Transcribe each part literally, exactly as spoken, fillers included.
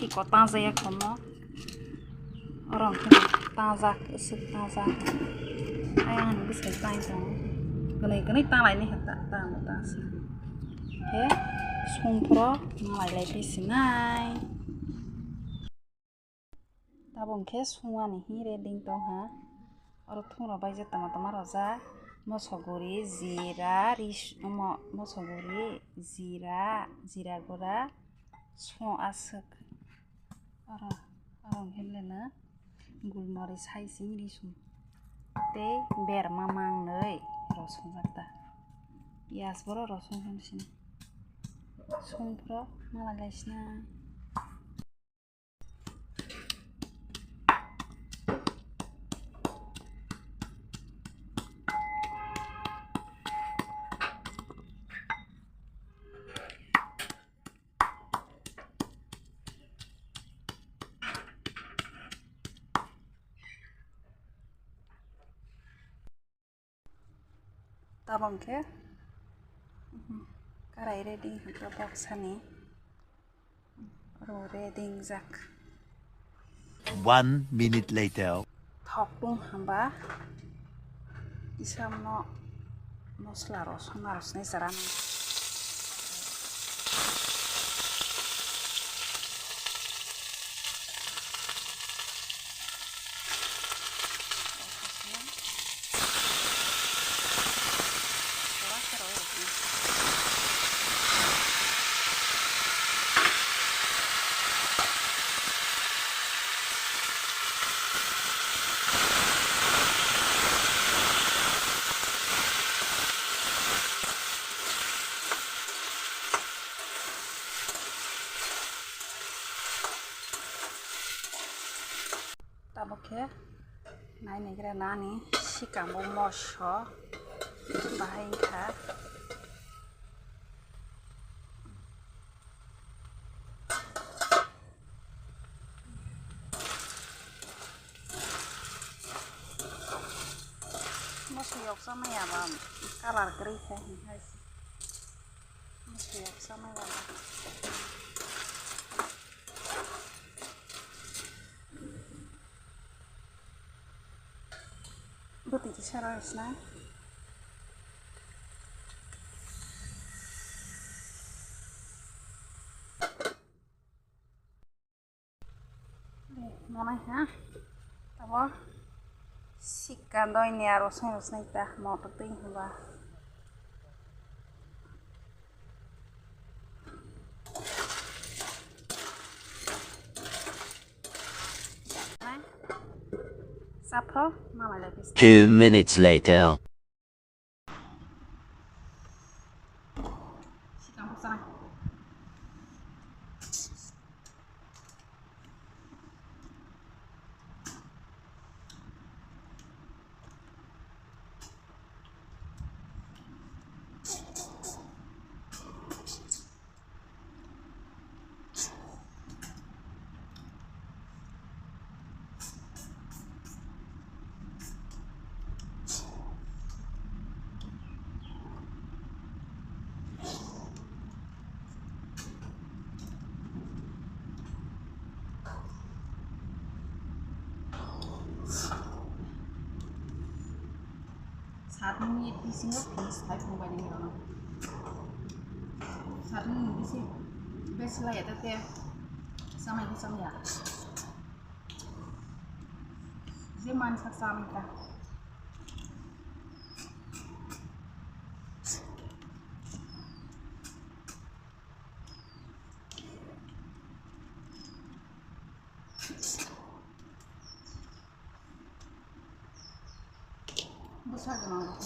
Ko tangjak ya komo. Oro hwnkhe tangjak, aswk tangjak. Ayang ani bwsai tang tongo. Kwnwi kwnwi tanglaini khe ta-, tang, tang se. Khe songphoro malai lai phi sinai. Tabuk khe songmani hi ready tong ha. Oro thungrok baijak tama tama rojak. Mosok guri, jira, ris-, omo mosok guri, jira, jira gura, song aswk. Oro, oro hwnkheno gulmori saising risum tei berma mangnwi rosongjak ta. Piyaj borok rosong hwn sini. Songphoro malai lai sina. Tabang khe karai ready hwnkhe boksani ro ready wngjak. One minute later. Thok tung hamba kisa no mosla rosong narwknai chara nai. Tabuk khe nai naigra nani sikang bo moso bahai wngkha. Moso yoksa maya ba kalar kwrwi khe hwnkhai se. Moso yoksa maya ba. Bwtwi kisa rw sna. Monai ha. Abo sikka doi ni aro song rw sna ta motor twi hwnba. Sapho, mama lagi. Two minutes later. Sat minute bisingo finish khai phung bai nini rano. Sat minute bisi bes lai eta te samai ke samya. Je man sak samai ta. Bwsa gwnang rok.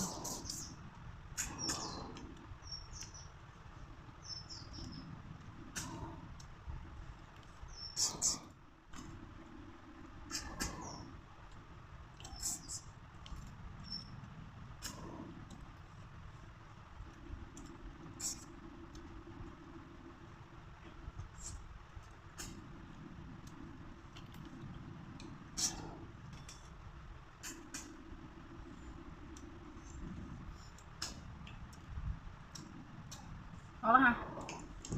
Ola ha.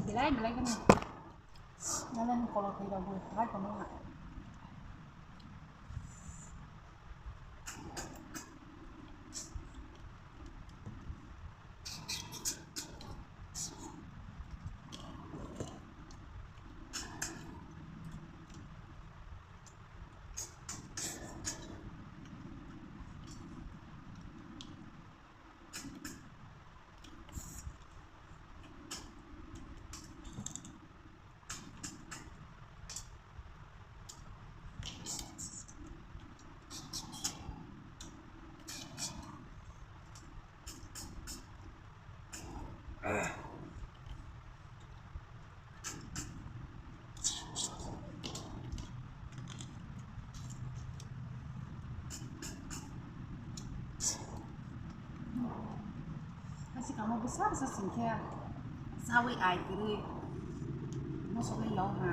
Belai, belai kene. Nalani kolok twi rok bo hai tongmani. Hasikamo bwsa bwsa singkhe chawi ai kwrwi mosoknai lok ha.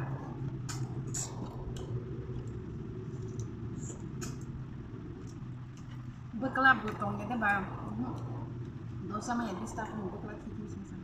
Bwkla bo tongya de ba, dosa maya disturb ni bwkla khikhi song song.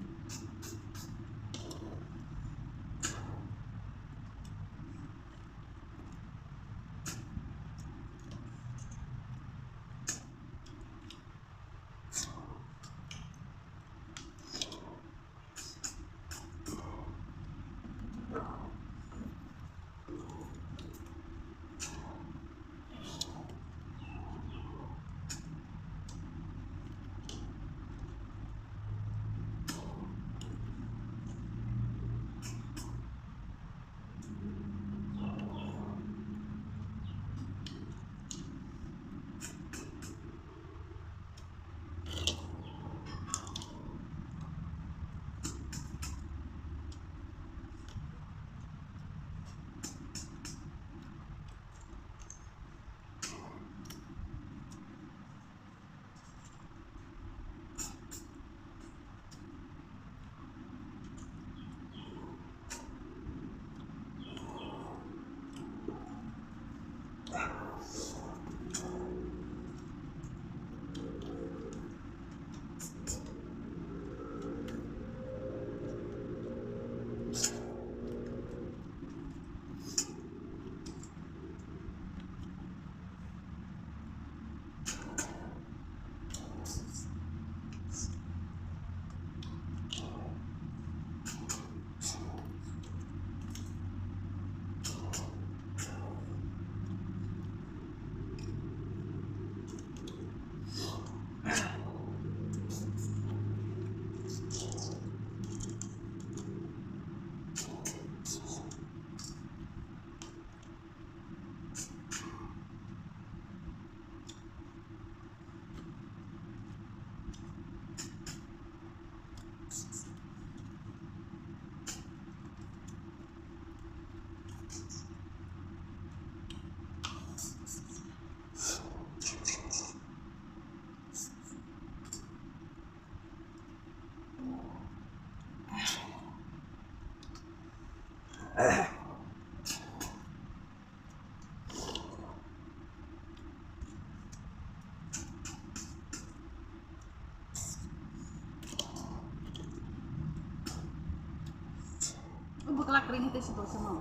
Bwkla kwrwini tei se dosa no.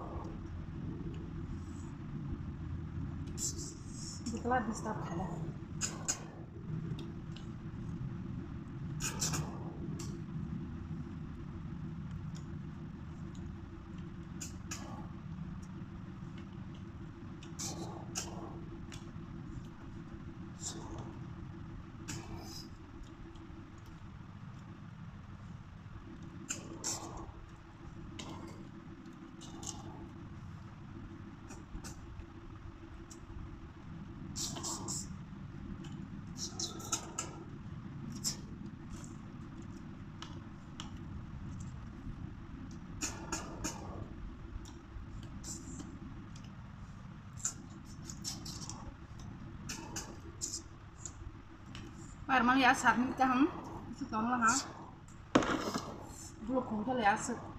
Bwkla disturb khala. Parmali ya sat minit kaham, isi tongla ha. Bulu khungkhe le aswk